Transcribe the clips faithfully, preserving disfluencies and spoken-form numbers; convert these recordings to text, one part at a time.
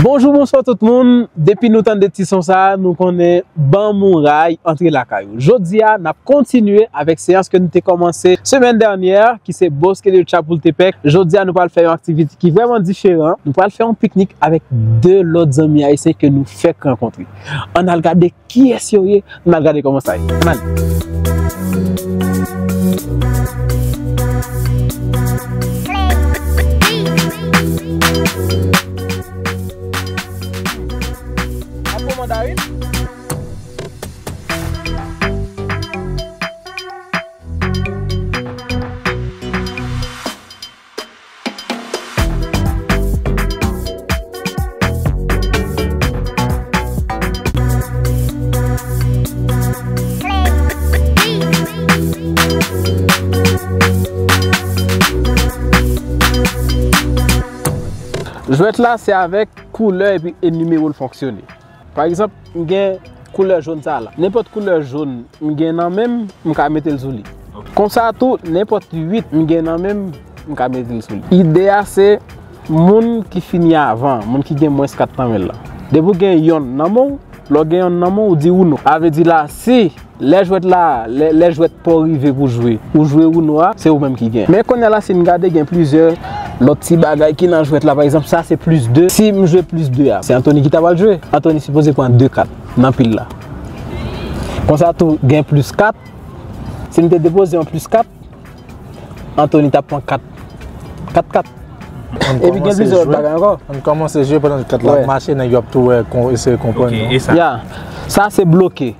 Bonjou, bonswa tout moun. Depi nou tande ti son sa a, nou konnen ban mouray antre lakay ou. Jodi a, n ap kontinye avèk seyans ke nou te kòmanse semèn dènyè, ki se Bosque de Chapultepec. Jodi a, nou pral fè yon aktivite ki vrèman diferan. Nou pral fè yon piknik avèk de lòt zanmi ayisyen ke nou fèk rankontre. Ann al gade kiyès yo ye, n al gade kòman sa ye. Ann ale. Apre mandarin. Jwèt la, se avèk koulè epi e nimewo l fonksyone. Pa egzanp, m gen koulè jòn sa a la. Nenpòt koulè jòn m gen nan men m, m ka mete l sou li. Konsa tou, nenpòt uit m gen nan men m, m ka mete l sou li. Ide a se moun ki fini avan, moun ki gen mwens kat nan men l la. Depi w gen yonn nan men w, lè w gen yonn nan men w, ou di Uno. Sa vle di la, si lè jwèt la, lè, lè jwèt pa w rive pou jwe, ou jwe Uno a, se ou menm ki gen. Men kounye a la, si n gade, gen plizyè lòt ti bagay ki nan jwèt la. Pa egzanp, sa se plis de. Si m jwe plis de a, se Anthony ki ta pral jwe. Anthony sipoze pran de kat nan pil la. Konsa tou, gen plis kat. Si m te depoze yon plis kat, Anthony t ap pran kat. Kat kat. Epi gen plizyè lòt bagay ankò. Ann kòmanse jwe pandan kat la ap mache, nèg yo ap tou wè, kon, eseye konprann nou. Ya. Sa se bloke.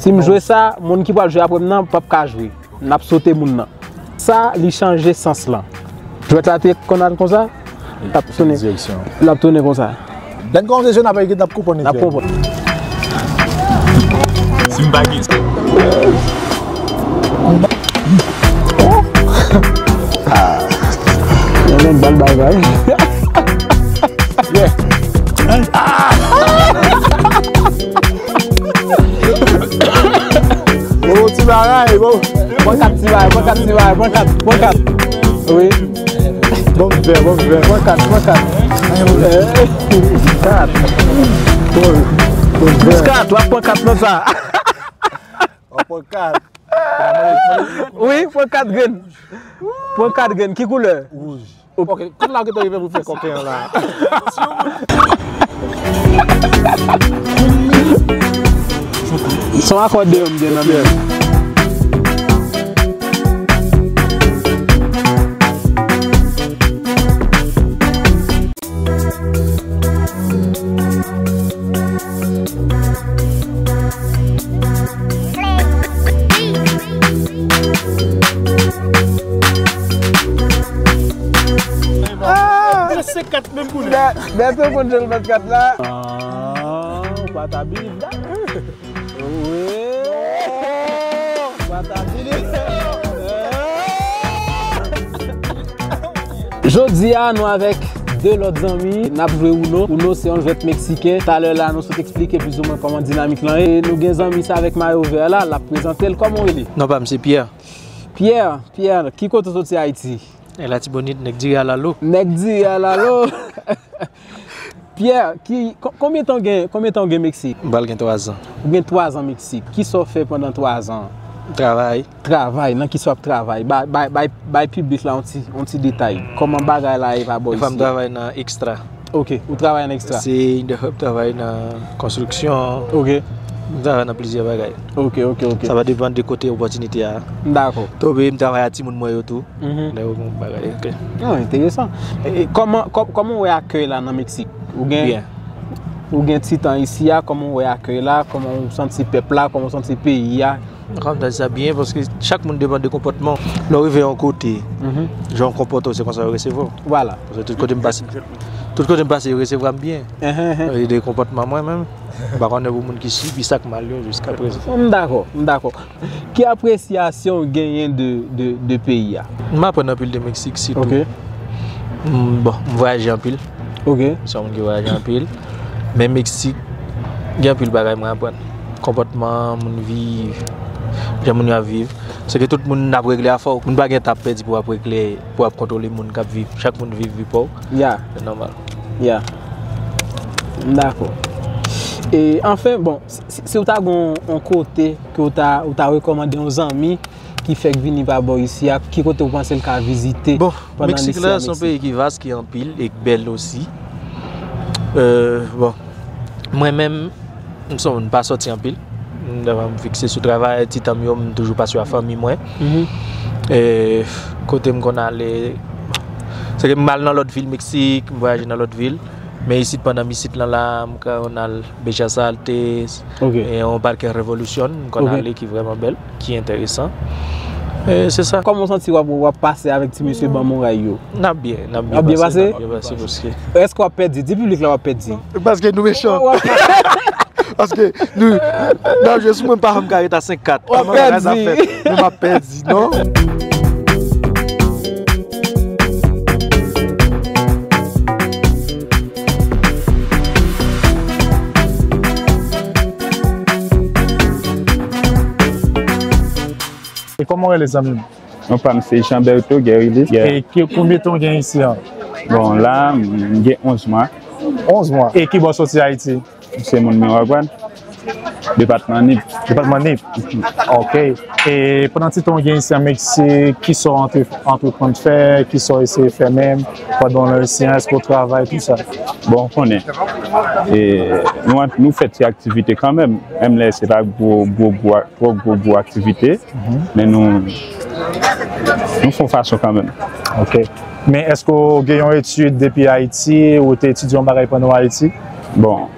Si m jwe sa, moun ki pral jwe apre m nan p ap ka jwe. N ap sote moun nan. Sa, li chanje sans lan. Jwèt la te konn al konsa, l ap tounen. L ap tounen konsa. Lè n kòmanse jwe, n ap, n ap konprann. N ap konprann. Si m pa gen. Yon lòt bal bagay. Yeah. Bon, ti bagay, bon. Pran kat, ti bagay, pran kat, ti bagay, pran kat, pran kat. Wi. Bon vè, bon vè. Pran kat, pran kat. Kat. Bon, bon vè. Plis kat, w ap pran kat nan sa. W ap pran kat. Wi, pran kat grenn. Pran kat grenn. Ki koulè? Wouj. Ok, kote la w gentan rive pou fè kòken an la? Se yon akòdeyon m gen nan men m. Ah! Senk kat menm koulè. Bè, Bèto konn jwe l bat kat la. Ah, ou pa ta believe that. Wi. Ou pa ta believe that. Jodi a, nou avèk de lòt zanmi, n ap jwe Uno. Uno se yon jwèt meksiken. Talè la, nou sot eksplike plizoumwen kòman dinamik lan ye. Nou gen zanmi sa avèk mayo vè la, l ap prezante l. Kòman w rele? Non pa m se Pierre. Pierre, Pierre, ki kote w soti Ayiti? E Latibonit, nèg Diri a Lalo. Nèg Diri a Lalo. Pierre, ki, ko-, konbyen tan w gen, konbyen tan w gen Meksik? M pral gen twazan. Ou gen twazan Meksik. Kisa w fè pandan twazan? Travay. Travay, nan kisa w ap travay? Bay, bay, bay, bay piblik la yon ti, yon ti detay. Kòman bagay la ye pa bò isi? Defwa m travay nan Extra. Ok, ou travay nan Extra? Se in the hub, travay nan konstriksyon. Ok. M travay nan plizyè bagay. Ok, ok, ok. Sa va depann de kote opòtinite a. Dakò. Tonbe, m travay ak timoun mwen yo tou. Mhm. Lè yo gen bagay, ok. Non, enteresan. E, e, kòman, kò-, kòman w wè akèy la nan Meksik? Ou gen, byen. Ou gen ti tan isi a, kòman w wè akèy la? Kòman w santi pèp la? Kòman w santi peyi a? Kòm ta di sa byen, paske chak moun depann de konpòtman w. Lè w rive yon kote, mhm, jan w konpòte w, se konsa yo resevwa w. Vwala. Paske tout kote m pase, m jwenn moun. Tout kote m pase, yo resevwa m byen. Enhen, enhen. E de konpòtman mwen menm, m pa konnen pou moun ki sibi sa k mal yo jiska prezan. M dakò, m dakò. Ki apresyasyon w genyen de, de, de peyi a? M aprann anpil de Meksik, sitou. Ok. M, bon, m vwayaje anpil. Ok. M se yon moun ki vwayaje anpil. Men Meksik, gen anpil bagay mwen aprann. Konpòtman moun viv, jan moun yo ap viv. Se ke tout moun ap regle afè w. Moun pa gen tan ap pèdi pou ap regle, pou ap kontwole moun k ap viv. Chak moun viv vi pa w. Ya. Se nòmal. Ya. M dakò. E, anfen, bon, si, si, si w ta gen yon kote ke w ta, w ta rekòmande yon zanmi ki fèk vini pa bò isi a, ki kote w panse l ka vizite pandan l isi a Meksik? Bon, Meksik la, se yon peyi ki vas, ki anpil e ki bèl osi. Euh, bon, mwen menm, m se yon moun pa sòti anpil. M, m fikse sou travay, ti tan m yo, m toujou pase yo ak fanmi mwen. Mhm. E kote m konn ale, se ke m al nan lòt vil Meksik, m vwayaje nan lòt vil. Men isit, pandan m isit lan la, m konn al Bellas Artes, ok, e yon parke Revolution, m konn, ok, ale ki vrèman bèl, ki enteresan. E se sa. Kòman w santi w ap, w ap pase avèk ti mesye Banmoray yo? N ap byen, n ap byen pase, n ap byen pase, paske. Èske w ap pèdi? Di piblik la w ap pèdi. Paske nou mechan. W ap Paske nou, n ap jwe sou mwen, m pa janm ka ret a senk kat. W ap pèdi. Men m ap pèdi, non? E kòman w rele, zanmi m? Non pa m se Jean Bertho Guerrilis. E ki, konbyen tan w gen isi a? Bon, la, m gen onz mwa. Onz mwa. E ki bò w soti Ayiti? Se moun Miragwàn, depatman Nip. Depatman Nip. Ok. E pandan ti tan w gen isi an Meksik, kisa w antre-, antreprann fè, kisa w eseye fè menm pandan w lan isi an, èske w travay, tou sa? Bon, w konnen. E nou ant-, nou fè ti aktivite kanmenm, menm lè se pa gwo, gwo, gwo, twò gwo, gwo aktivite, mhm, men nou, nou fè yon fason kanmenm. Ok. Men èske w gen yon etid depi Ayiti, ou te etidye yon bagay pandan w Ayiti? Bon,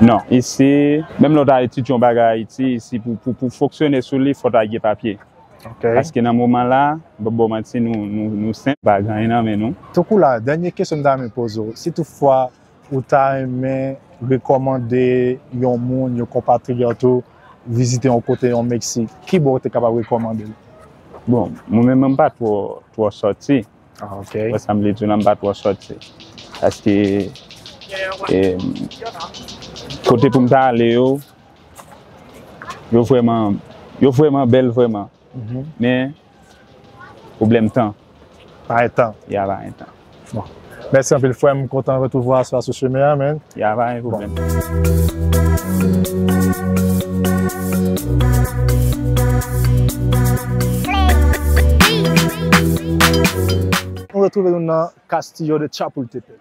non. Isi, menm lè w ta etidye yon bagay Ayiti, isi pou, pou, pou fonksyone sou li, fò w ta gen papye. Ok. Paske nan moman la, m p ap ba w manti, nou, nou, nou senp, pa gen anyen nan men nou. Tankou la, dènye kesyon m ta renmen poze w, si toutfwa ou ta renmen rekòmande yon moun, yon konpatriyòt ou, vizite yon kote, yon Meksik, ki bò w te kapab rekòmande l? Bon, mwen menm, mwen pa twò, twò sòti. Ah, ok. Wè sa m vle di w la, m pa twò sòti. Paske, e, kote pou m ta ale yo, yo vrèman, yo vrèman bèl vrèman. Mhm. Men, pwoblèm tan. Pa gen tan. Ya, pa gen tan. Bon. Mèsi anpil, frè m. Kontan retwouve w aswè a sou chemen an, man. Ya, pa gen pwoblèm. Nou retwouve nou nan Castillo de Chapultepec.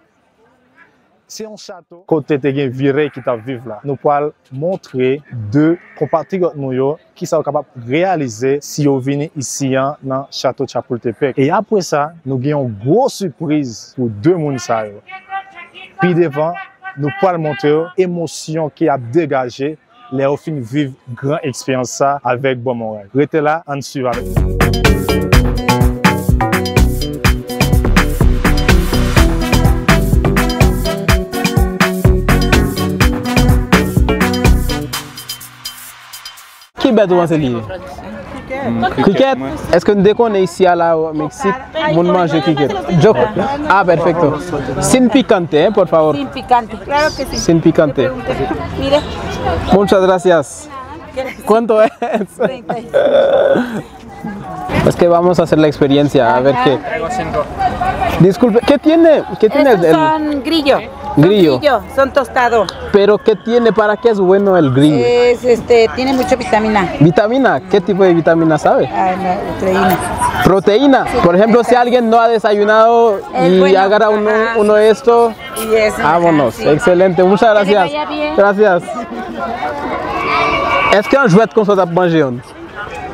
Se yon chato kote te gen virey ki t ap viv la. Nou pral montre de konpatriyòt nou yo kisa yo kapab reyalize si yo vini isi an nan Chato Chapultepec. E apre sa, nou gen yon gwo sipriz pou de moun sa yo. Pi devan, nou pral montre yo emosyon ki ap degaje lè yo fin viv gran eksperyans sa avèk Banmoray. Rete la, ann swiv avèk nou. Ki bèt ou panse li ye? Kriket. Èske nou te konnen isi a la o Meksik, moun manje kriket? Yo, ah, perfecto. Sin picante, eh, por favor. Sin picante. Claro que sí. Sin picante. Mire. Muchas gracias. ¿Cuánto es? Treinta y cinco. Es que vamos a hacer la experiencia, a ver qué. Disculpe, ¿qué tiene, qué tiene el, el? Estos son grillo. Grillo. Son grillo, son tostado. Pero ¿qué tiene? ¿Para qué es bueno el grillo? Es, este, tiene mucha vitamina. ¿Vitamina? ¿Qué tipo de vitamina sabe? Ah, no, proteína. Proteína. Sí. Por ejemplo, si alguien no ha desayunado y agarra uno, uno de estos, y eso, vámonos. Excelente. Muchas gracias. Que le vaya bien. Gracias. Èske yon jwèt konsa w t ap manje youn?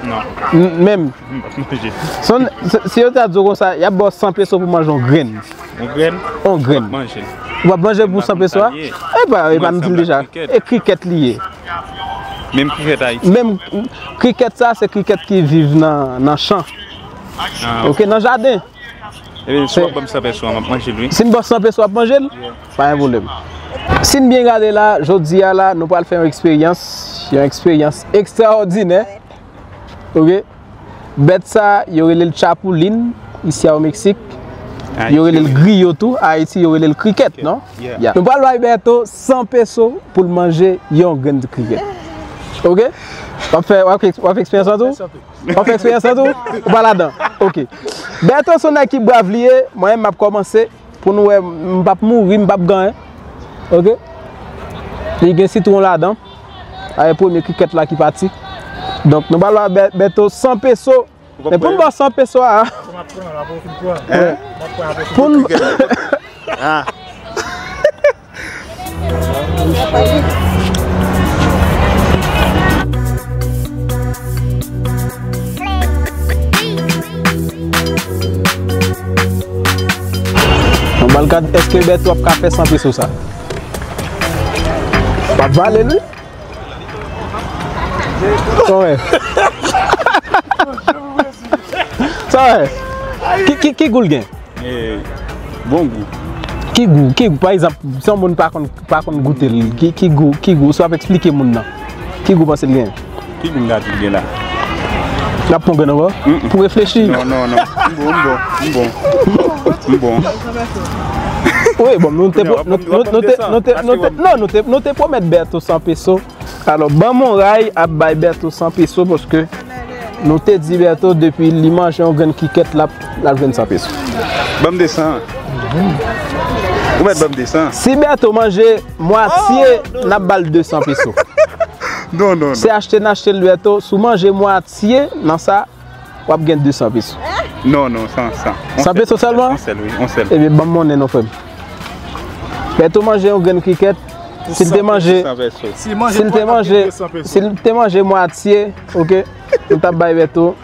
Non. Menm. M p ap manje. Si yo ta di w konsa, y ap ba w san peso pou manje yon grenn. Yon grenn? Yon grenn. M p ap manje. Ou p ap manje pou san peso a? E pa, e pa nou di l deja. E krikèt li ye. Menm krikèt Ayiti. Menm krikèt sa, se krikèt ki viv nan, nan chan. Ah, ok, nan jaden. Ebyen, si w ap ban m san peso a, m ap manje l, wi. Si m ba w san peso, w ap manje l? Pa gen pwoblèm. Si n byen gade la, jodi a la, nou pral fè yon eksperyans, yon eksperyans ekstraòdinè. Oke? Bèt sa, yo rele l tchapoulin, isi a o Meksik. Yo rele l griyo tou, Ayiti, yo rele l krikèt, non? Ya. Nou pral bay Bèto san peso pou l manje yon grenn krikèt. Oke? W ap fè, w ap fè, w ap fè eksperyans lan tou? W ap fè eksperyans lan tou? Ou pa ladan? Oke. Bèto se yon nèg ki brav li ye, mwen menm m ap kòmanse. Pou nou wè, m p ap mouri, m p ap gen anyen. Oke? Li gen sitwon ladan. A, e premye krikèt la ki pati. Donk, nou pral ba Bè-, Bèto san peso. Men pou n ba w san peso a. Pou n. Anba l gad, èske Bèto ap ka fè san peso sa? W ap vale l, wi. Sa w wè? Sa w wè? Ki, ki, ki gou l gen? Eh, bon gou. Ki gou? Ki gou? Pa egzanp, si yon moun pa konn, pa konn goute l, ki, ki gou, ki gou? Si w ap eksplike moun nan, ki gou w panse l gen? Ki gou m ka di l gen la? N ap pran grenn ankò? Mm-mm. Pou reflechi. Non, non, non. M bon, m bon, m bon. M bon. Wi, bon, nou te, non, nou, nou, nou te, nou te, nou te, non, nou te, nou te pwomèt Bèto san peso. Alò, ban m yon ray ap bay Bèto san peso, paske nou te di Bèto depi li manje yon grenn krikèt, l ap, l ap jwenn san peso. Ban m de san. Ou mèt ban m de san. Si Bèto manje mwatye, n ap ba l de san peso. Non, non, non. Se achte n achte l, Bèto. Si w manje mwatye nan sa, w ap gen de san peso. Non, non, san, san. San peso sèlman? Yon sèl, wi, yon sèl. Ebyen, ban m monnen non, frè m. Bèto manje yon grenn krikèt. Si l te manje, si l te manje, si l te manje mwatye, oke, nou t ap bay Bèto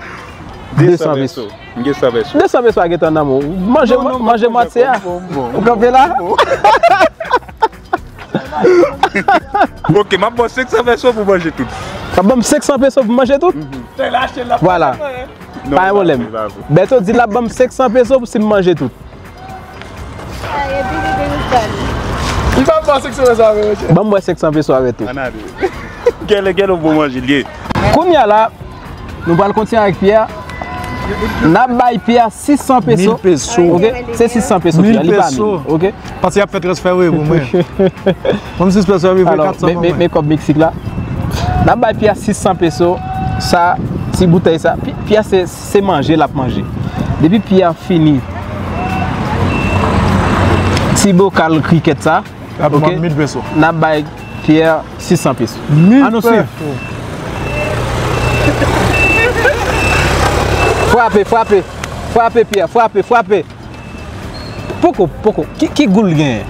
de san peso. De san peso. De san peso a gentan nan men w. Manje, manje mwatye a. Ou kanpe la? Ok, m ap ba w senk san peso pou manje tout. W ap ban m senk san peso pou manje tout? Vwala. Pa gen pwoblèm. Bèto di l ap ban m senk san peso pou si m manje tout. Li pa ba w senk san peso a, mesye. Ban m wè senk san peso a, Bèto. Gèlè, gèlè, bon manje l ye. Kounye a la, nou pral kontinye avèk Pierre. N ap bay Pierre sis san peso. Mil peso. Ok? Se sis san peso, Pierre, li pa mil. Ok? Paske y ap fè transfè, wi, pou mwen. Ban m sis peso, wi, kat san pou mwen. Men kòb Meksik la. N ap bay Pierre sis san peso. Sa, ti boutèy sa. Pi-, Pierre, se, se manje l ap manje. Depi Pierre fini ti bokal krikèt sa, ok, mil peso. N ap bay Pierre sis san peso. Mil peso. Frape, frape, frape, Pierre, frape, frape. Poko, poko. Ki, ki gou l genyen?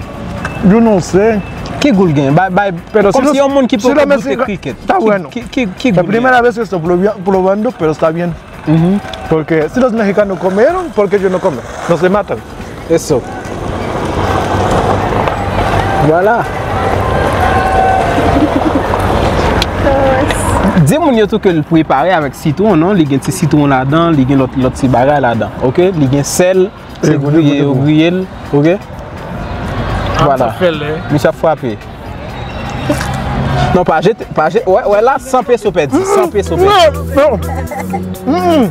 Yo non se. Ki gou l genyen? Bay, bay, kòmsi yon moun ki poko goute krikèt. Ki, ki, ki gou l genyen? Primera vez que esto, por lo, por lo viendo, pero está bien. Porque si los mexicanos comieron, ¿por qué yo no comer? No se matan. Eso. Vwala. Di moun yo tou ke l prepare avèk sitwon, non? Li gen ti sitwon ladan, li gen lòt, lòt ti bagay ladan. Ok? Li gen sèl, se griye yo griye l. Ok? Vwala. Misye ap frape. Non, pa jete, pa jete. Wè, wè la, san peso pèdi, san peso pèdi. Non, non.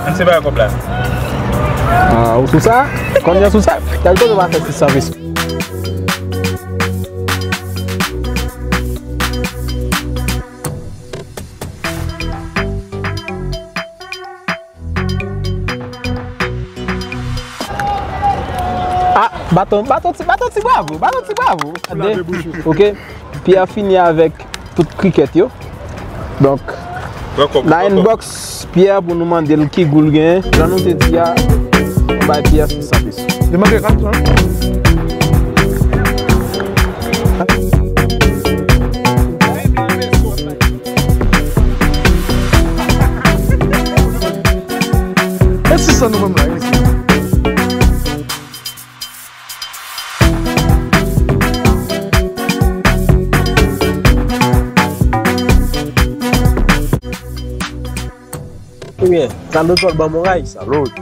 Ann se bay kòb la. Ah, ou sou sa? Konbyen sou sa? Kèl kote w pa fè sis san peso? Ah, baton, baton ti, baton ti bravo, baton ti bravo. Ok, Pierre fini avèk tout krikèt yo. Donk, nan inbox Pierre pou nou mande l ki gou l genyen. Jan nou te di a, nou bay Pierre sis san peso. Li manke kat san. E sis san nou menm la, e sis san. Ebyen, Salod pral ban m yon ray. Salod.